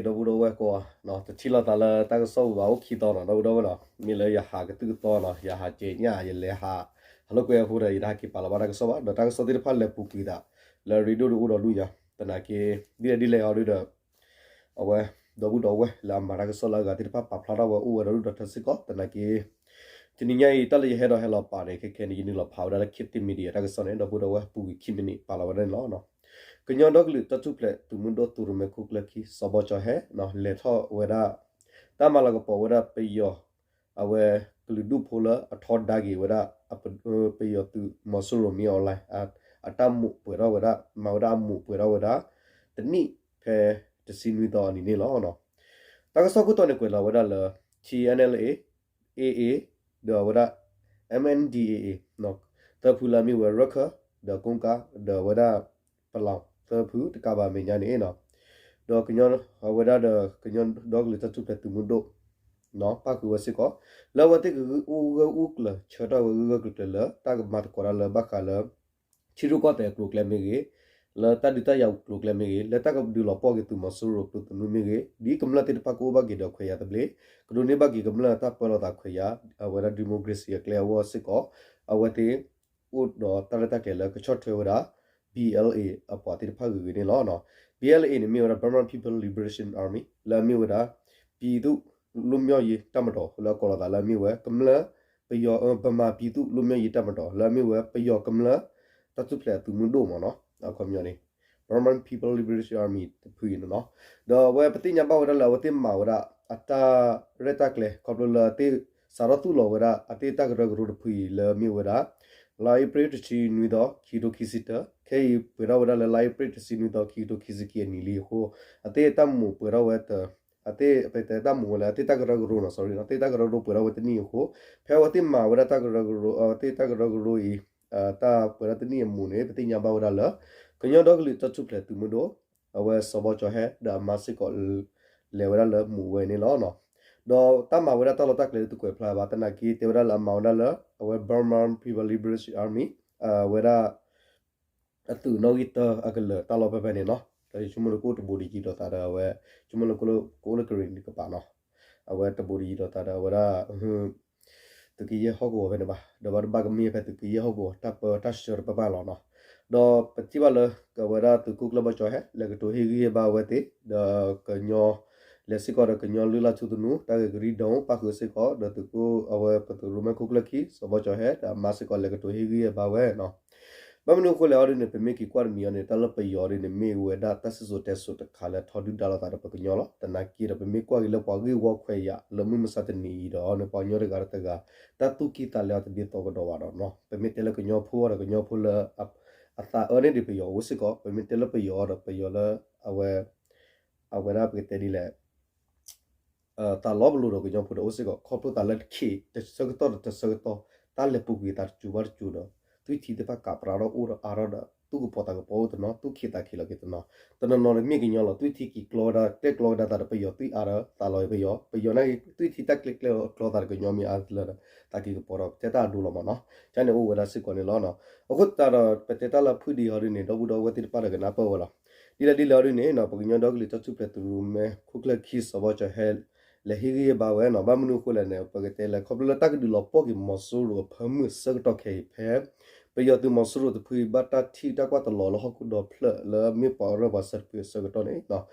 ဒီပုၢ်ဒီဝဲၢ်ကိးဂၤ တထံၣ်လိာ်သးလၢတၢ်ကစီၣ်ပူၤဘၣ် အိၣ်ခံသီနီၤ ဒီပုၢ်ဒီဝဲၢ်နီၤ မ့ၢ်လၢယဟးကသုၣ်ကသီနီၤ ယဟးကဲညၣ် ယလဲၤဟး ဟးလိာ်ကွဲအဃိဒီး ယတဟဲက့ၤပာ်လီၤဘၣ်တၢ်ကစီၣ်ဘၣ် ဒီးတၢ်ကစီၣ်သ့ၣ်တဖၣ်လဲၤပူၤကွံာ်သး လၢရ့ဒိၣ်ဒီးအိၣ်ဒီးဒူၣ်ညါ သနာ်က့ ဒ်လဲၣ်ဒ်လဲၣ်အီၤဒုဒီး အဝဲ ဒီပုၢ်ဒီဝဲၢ်လၢအမၤတၢ်ကစီၣ်လၢအဂၤသ့ၣ်တဖၣ်ပာ်ဖျါထီၣ်ဝဲအိၣ်ဝဲဒီးဒူၣ်ဒီးထၢစ့ၢ်ကီး သနာ်က့ တနံၤညါအံၤ တၢ်လၢယဟဲဒီးဟဲလီၤပာ်န့ၣ် ခဲခဲန့ၣ် ယနုာ်လီၤဖးဝဲဒၣ်လၢ ခေတ်သစ် Media တၢ်ကစီၣ်န့ၣ် ဒီပုၢ်ဒီဝဲၢ်ပူၤကွံာ်ခံမံးနံးပာ်လီၤဝဲဒၣ်န့ၣ်လီၤ. ကညီဒီကလုာ်တၢ်ထူၣ်ဖျဲးသုးမုၢ်ဒိၣ်သုးရိၣ်မဲခိၣ်ကျၢၢ်ခံ စီၤဘီကၠီၤဟဲ လဲၤထီၣ်ဝဲဒၣ် တၢ်မၤလၤကပီၤဝဲဒၣ်ပယီၤ အဝဲကလုာ်ဒူၣ်ဖိလၢအထီဒါက့ၤဝဲဒၣ် ပယီၤသုးမီၤစိရိၤမ့ၢ် online အတၢ်မိၣ်ပှဲၤထီၣ်ဝဲဒၣ် မၤဝဲဒၣ်အမိၣ်ပှဲၤထီၣ်ဝဲဒၣ် တနံၣ်ဖဲတဆံနွံသီအနံၤန့ၣ်လီၤ. တၢ်ကစီၣ်ခိၣ်တီန့ၣ်ကွဲးလီၤဝဲဒၣ်လၢ ထံ NLA AA ဒီးအဝဲဒၣ် MNDAA သၢဖုလၢအမ့ၢ်ဝဲရခၢၣ် ဒီးကိၣ်ကး ဒီးအဝဲဒၣ် ပလီၢ်သၢဖုတကးဘၣ်အမဲာ်ညါန့ၣ် ဒီးကညီအဝဲဒၣ်ဒီးကညီဒီကလုာ်တၢ်ထူၣ်ဖျဲးသုးမုၢ်ဒိၣ် ပၣ်ဃုာ်ဝဲစ့ၢ်ကီး လၢအဝဲသ့ၣ်ကဂုာ်အိၣ်ဂၢၢ်အိၣ်ကျၢၤ ဆၢထၢၣ်ဝဲဂၢၢ်ဂၢၢ်ကျၢၤကျၢၤလၢ တၢ်ကမၤသကိးတၢ်လၢဘၣ်ဃးလၢ ထံရူၢ်ကီၢ်သဲးအကျိၤအကျဲမ့ၢ်ဂ့ၤ, လၢတၢ်ဒုးတၢ်ယၤအကျိၤအကျဲမ့ၢ်ဂ့ၤ, လၢတၢ်ကဒုးလီၤပှီၢ်က့ၤသုးမီၤစိရိၤကျိၤသနူမ့ၢ်ဂ့ၤ, ဒ်ကမျၢၢ်သ့ၣ်တဖၣ်ကအိၣ်ဘၣ်က့ၤဒီးခွဲးယာ်သဘျ့, ကဒိးန့ၢ်ဘၣ်က့ၤကမျၢၢ်တၢ်ပၢလီၤသးခွဲးယာ် အဝဲဒၣ် democracy အကျဲအဂီၢ်စ့ၢ်ကီး, အဝဲသ့ၣ်အိၣ်ဒီးတၢ်ရဲၣ်တၢ်ကျဲၤလၢကဆီၣ်ထွဲဝဲဒၣ် BLA အပှၤသ့ၣ်တဖၣ်ဂ့ၤဂ့ၤန့ၣ်လီၤ. BLA န့ၣ်မ့ၢ်ဝဲဒၣ် Burma People Liberation Army လၢအမ့ၢ်ဝဲဒၣ် ပြည်သူ့လွတ်မြောက်ရေးတပ်မတော် လၢအကိးလီၤသးလၢအမ့ၢ်ဝဲ ကမျၢၢ် ပယီၤ ဗမာပြည်သူ့လွတ်မြောက်ရေးတပ်မတော် လၢအမ့ၢ်ဝဲပယီၤကမျၢၢ် တၢ်ထူၣ်ဖျဲးအသုးမုၢ်ဒိၣ်မ့ၢ်နီၤ အခီပညီန့ၣ် Burman People Liberation Army တဖုအံၤန့ၣ်နီၤ, ဒီးအဝဲပသ့ၣ်ညါဘၣ်ဝဲဒၣ်လၢအဝဲသ့ၣ်မၤဝဲဒၣ် အတၢ်ရဲၣ်တၢ်ကျဲၤ ခီဖျိလၢအသ့ၣ်စးထီၣ်သူၣ်လီၤဝဲဒၣ် အသ့ၣ်တၢ်ကရၢကရိတဖုအံၤလၢအမ့ၢ်ဝဲဒၣ် လါအ့ဖြ့ၣ်တဆံနွံသီ ခံကထိခံဆံတၢ ခဲအံၤပှဲၤထီၣ်ဝဲဒၣ်လၢလါအ့ဖြ့ၣ်တဆံနွံသီ ခံကထိခံဆံခံအနံၤလံအဃိ အသ့ၣ်တၢ်မိၣ်ပှဲၤထီၣ်ဝဲ အသ့ၣ်ပတဲတၢ်မိၣ်ဝဲလၢအသ့ၣ်တၢ်ကရၢကရိနီၤ sorry နီၤ သ့ၣ်တၢ်ကရၢကရိပှဲၤထီၣ်ဝဲတနံၣ်အဃိ ဖဲအဝဲသ့ၣ်မၤဝဲဒၣ်တၢ်ကရၢကရိ အဝဲသ့ၣ်တၢ်ကရၢကရိအံၤ တၢ်ပှဲၤထီၣ်တနံၣ်အမိၢ်န့ၣ် ပသ့ၣ်ညါဘၣ်ဝဲဒၣ်လၢ ကညီဒီကလုာ်တၢ်ထူၣ်ဖျဲးသုးမုၢ်ဒိၣ် အဝဲစီၤဘီကၠီၤဟဲ ဒီးအမါစ့ၢ်ကီး လဲၤဝဲဒၣ်လၢမိၢ်ဝဲန့ၣ်လီၤ. ဒီးတၢ်မၤဝဲဒၣ်တၢ်လီၢ်တၢ်ကျဲၤလၢသုကွဲးဖျါဘၣ် သနာ်က့တဲဝဲဒၣ်လၢအမၤဝဲဒၣ်လၢ အဝဲ Burman People Liberation Army အဝဲဒၣ် အသုးနီၣ်ဂံၢ်တၢအကလၢၤတၢ်လီၢ်ဖဲဖဲန့ၣ်နီၤ, ဒီးယဆိကမိၣ်လၢကအိၣ်တဘိးတယံၤဒီးသးဒီးအဝဲ ဆိကမိၣ်လၢကအိၣ်လၢကရ့ၣ်နံၤကပၤနီၤ, အဝဲတဘိးတယံၤဒီးသးဒီးအဝဲဒၣ် သုးက့ယဲၢ်ဟီၣ်ကဝီၤဖဲန့ၣ်ဘၣ်, ဒီးဘၣ်တဘၣ်ကမ့ၢ်ဖဲသုးက့ယဲၢ်ဟီၣ်ကဝီၤ တၢ်ပၢတၢ်ဆှၢတပၢ်ပၢ်လီၤနီၤ, ဒီးပထံၣ်ဘၣ်လၢ အဝဲဒၣ်သုးခိၣ်ကျၢၢ်ဘီကၠီၤဟဲ လဲၤကတိၤဟ့ၣ်ဂံၢ်ဟ့ၣ်ဘါအဝဲသ့ၣ် ဒီးကညီ လဲၤစ့ၢ်ကီးဒီးကညီလုၢ်လၢ်ထူသနူ တၢ်ဂ့ၢ်ကရံၣ်ဒိၣ် ပၣ်ဃုာ်စ့ၢ်ကီး ဒီးသုးခိၣ်အဝဲပသုးရိၣ်မဲခိၣ်ကျၢၢ်ခံ စီၤဘီကၠီၤဟဲ ဒီးအမါစ့ၢ်ကီးလဲၤကတိၤဟ့ၣ်ဂံၢ်ဟ့ၣ်ဘါဝဲနီၤ ဘၣ်မနုၤအဃိလဲၣ်အီၤဒ်န့ၣ် ပမ့ၢ်က့ၤကွၢ်တမံၤအီၤန့ၣ် တၢ်လၢပယီၤအီၤဒ်န့ၣ် မ့ၢ်ဝဲဒၣ်တၢ်စံၣ်စိၤတဲစိၤတခါလၢထီဒုၣ်ဒါလိာ်သးဒီးပကညီလီၤ. သနာ်က့ဒီး ပမ့ၢ်ကွၢ်က့ၤလၢပှၤဂ့ၢ်ဝီခွဲးယာ်လၢမုၢ်မဆါတနံၤအံၤဒီးန့ၣ် ပှၤကညီတဂၤဒီးတဂၤ တၢ်သူၣ်ကံၢ်သးလဲအီၤတဒ်သိးကဒီးဘၣ်ဒီးနီၤ ပမ့ၢ်တဲလၢကညီဖိအီၤဒီးကညီဖိလၢ အသးအၢန့ၣ်ဒ်ပယီၤအိၣ်စ့ၢ်ကီး ပမ့ၢ်တဲလၢပယီၤအီၤဒီးပယီၤလၢ အဝဲ အဝဲဒၣ်ပကတဲဒ်လဲၣ် သးလီၤပလိာ်ဒီးကညီဖိဒီးအိၣ်စ့ၢ်ကီး ခီဖျိသးလၢတခ့ၣ်တဆၢကတီၢ်ဒီးတဆၢကတီၢ် တၢ်လဲၤပူၤကွံာ်သးတစိၤဘၣ်တစိၤဒီး သွေးထီးသ့ၣ်တဖၣ်ကးပြးထီၣ်အိၣ်ဒီးအါထီၣ်ဒီး သူၣ်ကပီၤသးကပီၤအိၣ်တနီၤ သူၣ်က့ၣ်သးက့ၣ်လီၤက့ၤတနီၤ တနီၤနီၤန့ၣ်မ့ၢ်ကညီလီၤ သွေးထီးက့ၤကျီဝဲဒၣ် ကျဲကျီဝဲဒၣ်သးဒီးပယီၤသွေးအါဒီးသးလီၤပယီၤ ပယီၤန့ၣ်သွေးထီးတၢ်ကျဲကျဲကျီသးဒီးကညီမ့ၢ်အါလၢဒီး သးက့ၤကပီၤဒီးပတဲတၢ်အဒိလီၤမ့ၢ်နီၤ ကန့ၣ်အိၣ်ဝဲဒၣ်စ့ၢ်ကီးန့ၣ်လီၤ. အဃိသတးဒီးပတဲတၢ်လၢဖုၣ်ဒံးအီၤဒ်န့ၣ် ဒီပုၢ်ဒီဝဲၢ်သ့ၣ်တဖၣ်ဒီးကနၢ်ပၢၢ်ဝဲလီၤ. ဒ်လဲၣ်ဒ်လဲၣ်အီၤဒ်န့ၣ် ပကညီဒီကလုာ်တၢ်ထူၣ်ဖျဲးသုးရိၣ်မဲခိၣ်ကျၢၢ်ခံစီၤဘီကၠီၤဟဲ လဲၤဟ့ၣ်ဂံၢ်ဟ့ၣ်ဘါဝဲနီၤ ဘၣ်မနုၤအဃိလဲၣ်န့ၣ် ပကတဲလဲၣ် ခီဖျိလၢတၢ်ကဒုးလီၤပှီၢ်က့ၤမီၤစိရိၤအဖၢမုၢ်အဆၢကတီၢ်ခဲအံၤဖဲ ပယီၤသုးမီၤစိရိၤတဖုဘၣ်တၢ်ထံၣ်တၢ်ကွၢ်တလီၤလၢဟီၣ်ခိၣ်ဒီဖျၢၣ်လၢမ့ၢ်ပှၤအရၢၣ်ပှၤစၢၤတဖုအဆၢကတီၢ်န့ၣ်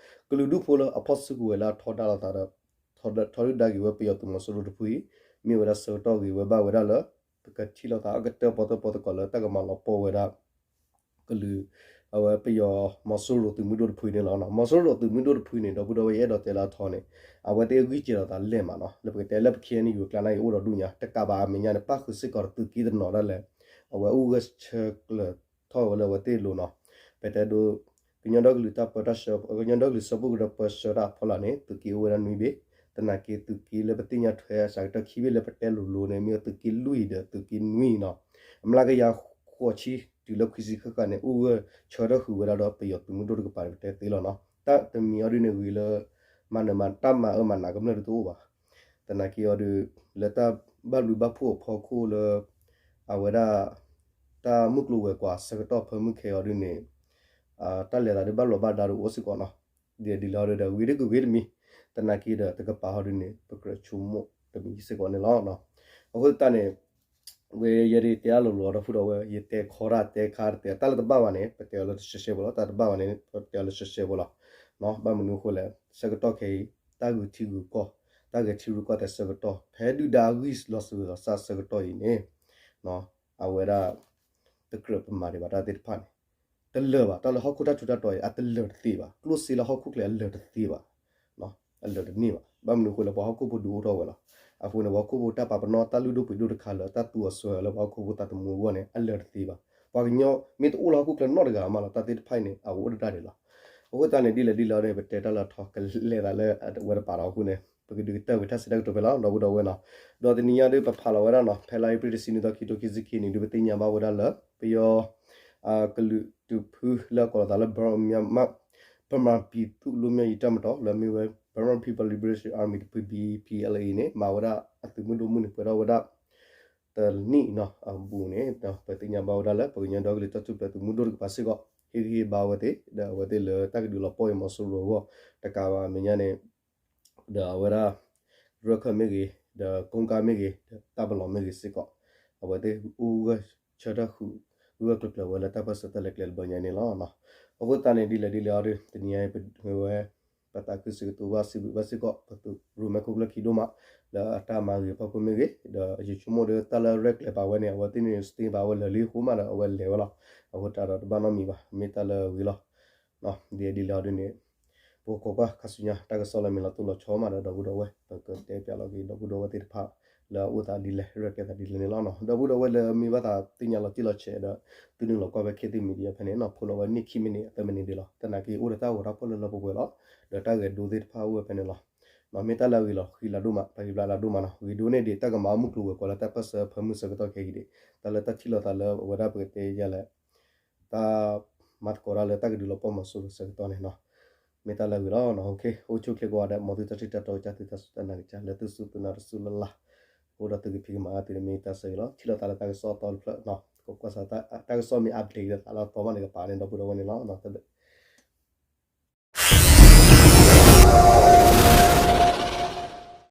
ကလုာ်ဒူၣ်ဖိလၢအဖီၣ်စုကဝဲၤလၢအထီဒါလိာ်သးဒီး ထီဒါက့ၤဝဲပယီၤသုးမီၤစိရိၤတဖုအံၤ မ့ၢ်ဝဲဒၣ်ဆၢကတီၢ်ဂ့ၤဝဲဘၣ်ဝဲဒၣ်လၢ ပကထံၣ်လိာ်သးအကတၢၢ်ပီသၢပီသကိးလၢတၢ်ကမၤလီၤပှီၢ်ဝဲဒၣ် ကလုာ် အဝဲပယီၤမီၤစိရိၤသုးမုၢ်ဒိၣ်တဖုန့ၣ်လီၤ. မီၤစိရိၤသုးမုၢ်ဒိၣ်တဖုန့ၣ် ဒီပုၢ်ဒီဝဲၢ်ယအဲၣ်ဒိးတဲလၢအထီန့ၣ် အဝဲသ့ၣ်ဂံၢ်စၢၤလိာ်သးလဲၢ်မးနီၤ လၢပကတဲလၢပ KNU အကျါန့ၣ်အံၤအိၣ်ဒီးဒူၣ်ညါ တကးဘၣ်အမဲာ်ညါန့ၣ် ပၣ်ဃုာ်စ့ၢ်ကီးဒီးသုးက့တနီၤဒၣ်လဲာ် အဝဲအိၣ်ဂၢၢ်ဆၢကျၢၤထီၣ်ဝဲလၢအဝဲသ့ၣ်အလိၤနီၤ ပတဲဒိ ကညီဒီကလုာ်တၢ်ပၢတၢ်ဆှၢ ကညီဒီကလုာ်စၢဖှိၣ်ကရၢပၢဆှၢတၢ်အဖီလာ်န့ၣ် သုးက့အိၣ်ဝဲဒၣ်နွံဘ့ၣ် သနာ်က့သုးက့လၢပသ့ၣ်ညါထွဲအစှၤကတၢၢ်ခံဘ့ၣ်လၢပတဲလိၤလိၤန့ၣ် မ့ၢ်သုးက့လွံၢ်ဒီးသုးက့နွံနီၤ အမျးကယၤဃိးဆံတုၤလၢခွံဆံဃၣ်ဃၣ်န့ၣ် အိၣ်ဂၢၢ်ဆၢထၢၣ်ဃုာ်ဝဲဒၣ်ဒီးပယီၤသုးမုၢ်ဒိၣ်တကပၤန့ၣ် ပတဲသ့လီၤနီၤ တၢ်တမံၤအီၤဒ်န့ၣ်ဂ့ၤလၢ မၤနၢၤမၤ တၢ်မၤအၢမၤနးကမျၢၢ်ဒ်တအိၣ်ဘၣ် သနာ်က့အီၤဒ် လၢတၢ်ဘၣ်ဘျုးဘၣ်ဖှိၣ်အဖီခိၣ်လၢ အဝဲဒၣ် တၢ်မုၢ်ကျိၤဝဲၤကွာ်ဆၢကတီၢ်ဖၢမုၢ်ခဲအီၤဒ်န့ၣ် တၢ်လဲၤသးဒ်ဘၣ်လီၤဘၣ်ဒါဒ်အိၣ်စ့ၢ်ကီးနီၤ ဒ်လဲၣ်ဒ်လဲၣ်ဟီဒုဒီး ဂ့ၤဒုးကဂ့ၤတမံၤ, သနာ်က့ဒီးတကပၤဟီဒုန့ၣ် ပကြၢးဆိကမိၣ်တမံၤစ့ၢ်ကီးန့ၣ်လီၤ. အဃိသတးန့ၣ် ဝဲယဲဒၣ်တဲအါလိၤလိၤဒီပုၢ်ဒီဝဲၢ် ယတဲခီတၢ်တဲခါတတဲ တၢ်လၢတဘၣ်ဘၣ်န့ၣ် ပတဲအီၤလၢတရှဲရှဲဖိလီၤ, တၢ်တဘၣ်ဘၣ်န့ၣ် ပတဲအီၤလၢရှဲရှဲဖိလီၤ. ဘၣ်မနုၤအဃိလဲၣ် ဆၢကတီၢ်ခဲအံၤ တၢ်ဂုာ်ထံဂုာ်ကီၢ် တၢ်ဂဲၤထံရူၢ်ကီၢ်သဲးဆၢကတီၢ် ဖဲဒုၣ်ဒါအဂံၢ်လီၤစၢၤလီၤစၢ်ဆၢကတီၢ်အံၤန့ၣ် အဝဲဒၣ် တကြၢးပမၤဒံးဘၣ်တၢ်သ့ၣ်တဖၣ်န့ၣ် တလၢာ်ဘၣ်. တၢ်လၢဟီၣ်ခိၣ်တၢ်ထူးတၢ်တီၤအံၤ အတလၢာ်တသ့ဘၣ်. ကျိၣ်စ့လၢဟီၣ်ခိၣ်ချၢအလၢာ်တသ့ဘၣ်, အလၢာ်တန့ၢ်ဘၣ်. ဘၣ်မနုၤအဃိလဲၣ် ပှၤဟီၣ်ခိၣ်ဖိဒုးအိၣ်ထီၣ်ဝဲလီၤ. အဃိန့ၣ် ပှၤဟီၣ်ခိၣ်ဖိတၢ်ပာ်ပနီၣ် တၢ်လုၢ်ဒိၣ်ပှ့ၤဒိၣ်တခါလၢ တၢ်သူအစွဲလၢပှၤဟီၣ်ခိၣ်ဖိသးသမူအဂီၢ်န့ၣ် အလၢာ်တသ့ဘၣ်. ပှၤကညီမ့ၢ်တအိၣ်လၢဟီၣ်ခိၣ်ချၢနီတဂၤမးလီၤ, တၢ်သ့ၣ်တဖၣ်အံၤန့ၣ် အအိၣ်တဒၣ်ဒံးလီၤ. အဃိသတးန့ၣ် ဒ်လဲၣ်ဒ်လဲၣ်န့ၣ် ပတဲတၢ်လၢထီကလဲၤသးလၢအဝဲတပာ်ဒီးအဃိန့ၣ် ပကဒုးကတၢၢ်ဝံၤတၢ်စံးတၢ်ကတိၤဖဲလီၤ ဒီပုၢ်ဒီဝဲၢ်နီၤ. ဒီးတနံၤညါဒုး ပဖးလီၤဝဲဒၣ်နီၤ ဖဲလါအ့ဖြ့ၣ်တဆံနွံသီ ခံထိခံဆံခံနံၣ်ဒုး ပသ့ၣ်ညါဘၣ်ဝဲဒၣ်လၢ ပယီၤ ကလုာ်ဒူၣ်ဖုလၢအကိးလီၤသးလၢ Burma People Liberation Army တဖု ဘီပီအ့လ်အ့ န့ၣ် မၤဝဲဒၣ်အသုးမုၢ်ဒိၣ်မုၢ်န့ၣ် ပှဲၤထီၣ်ဝဲဒၣ် တနံၣ်နီၤအဘူးန့ၣ် ပသ့ၣ်ညါဘၣ်ဝဲဒၣ်လၢ ပကညီဒီကလုာ်တၢ်ထူၣ်ဖျဲးသုးမုၢ်ဒိၣ်တကပၤစ့ၢ်ကီး ဟ့ၣ်ဂံၢ်ဟ့ၣ်ဘါဝဲသ့ၣ် ဒီးအဝဲသ့ၣ်လၢတၢ်ကဒုးလီၤပှီၢ်အံၤ မီၤစိရိၤအဂီၢ် တကးဘၣ်မဲာ်ညါန့ၣ် ဒီးအဝဲဒၣ် ရၢၢ်ခၢၣ်မ့ၢ်ဂ့ၤ ဒီးကိကါမ့ၢ်ဂ့ၤ ဒီးတၢ်ပလီၢ်မ့ၢ်ဂ့ၤစ့ၢ်ကီး အဝဲသ့ၣ်အိၣ်ဂၢၢ်ဆၢထၢၣ်ဃုာ် ဂၢၢ်ကျၢၤကျၢၤဝဲလၢတၢ်ပၢၢ်ဆၢတၢ်လဲၤကျဲလၢဘၣ်ညါန့ၣ်လီၤ. အဃိသတးန့ၣ် ဒ်လဲၣ်ဒ်လဲၣ်အီၤဒုး တနံၤအံၤ ပဝဲ ပသးခုစံးကတိၤဘၣ်စံးဘျုးဘၣ်စ့ၢ်ကီး ပသုးရိၣ်မဲခိၣ်ကျၢၢ်ခံဒိၣ်မး လၢအတၢ်မၤဂ့ၤဖီခိၣ်မ့ၢ်ဂ့ၤ ဒီးယဆိကမိၣ်ဒီးတၢ်လၢရဲၣ်ကျဲၤပာ်ဝဲန့ၣ် အဝဲသ့ၣ်န့ၣ် စတ့ဘၣ်ဝဲလၢာ်လံအဃိမးဒီး အဝဲလဲၤဝဲလီၤ. အဃိတၢ်ဒီးတဘၣ်နီတမံၤဘၣ် မ့ၢ်တၢ်လၢအဂ့ၤလီၤ. ဒ်လဲၣ်ဒ်လဲၣ်အီၤဒုးန့ၣ် ပကကွၢ်ကွၢ်ခါဆူညါ တၢ်ကစီၣ်လၢမ့ၢ်လီၤတိၢ်လီၤဆီမးဒီး ဒီပုၢ်ဒီဝဲၢ် ပကတဲပၠးလီၤက့ၤ ဒီပုၢ်ဒီဝဲၢ်သ့ၣ်တဖၣ် လၢအအိၣ်သးဒ်လဲၣ် ရဲၣ်ကျဲၤသးဒ်လဲၣ်န့ၣ်လီၤ. ဒီပုၢ်ဒီဝဲၢ်လၢမ့ၢ်ဘၣ်သးသ့ၣ်ညါလီၤတံၢ်လီၤဆဲးဒီး သုနုာ်လီၤကွၢ်ဖဲ ခေတ်သစ် Media ဖဲန့ၣ်နီၤ ဖိးလီၤဝဲန့ၣ်ခံမံးနံးအသၢမံးနံးဒံးလီၤ. သနာ်က့အိၣ်ဒီးတၢ်ဂီၤတၢ်ဖီၣ်လၢလၢပှဲၤပှဲၤလီၤ. ဒီးတၢ်ဂဲၤဒိသ့ၣ်တဖၣ်အိၣ်ဝဲဖဲန့ၣ်လီၤ. မ့ၢ်တၢ်လၢအဂ့ၤလီၤ ဃံလၤဒိၣ်မး တၢ်ဂ့ၢ်ဘျါလၤဒိၣ်မးနီၤ ဂ့ၤဒိၣ်န့ၢ်ဒံး တၢ်ကမၤအီၣ်မုၢ်ကျိၤဝဲၤကွာ်လၢတၢ်ပၢၢ်ဆၢဖၢမုၢ်ဆၢကတီၢ်ခဲအံၤဒံး တၢ်လၢတၢ်ထံၣ်လိာ်သးလၢအဝဲဒၣ်ပကတဲယၤလဲၣ် တၢ်မၤသကိးတၢ်လၢတၢ်ကဒုးလီၤပှီၢ်မီၤစိရိၤဆၢကတီၢ်န့ၣ်နီၤ မ့ၢ်တၢ်လၢအဂ့ၤလီၤ. အိၣ်ဆူၣ်အိၣ်ချ့ကိးဂၤဒဲး မ်သုတၢ်ထံၣ်တၢ်တီကစၢ် သုတၢ်စူၢ်တၢ်နာ်ကစၢ် လၢသုစူၢ်သုနာ်တစူၢ်လၢ်လၢ် အိၣ်ဒီးသုကဖံးကမၤအါသုန့ၣ် မ့ၢ်တၢ်ဆၢဂ့ၤလီၤ. ထံၣ်လိာ်သးလၢတၢ်ကစီၣ်အသီတဖျၢၣ်နီၤ ကကွၢ်စး တၢ်ကစီၣ်မ့ၢ် update လၢသးလၢအသီမးန့ၣ် ကပာ်န့ၣ် ဒီပုၢ်ဒီဝဲၢ်န့ၣ်လီၤ. တၢ်ဘျုး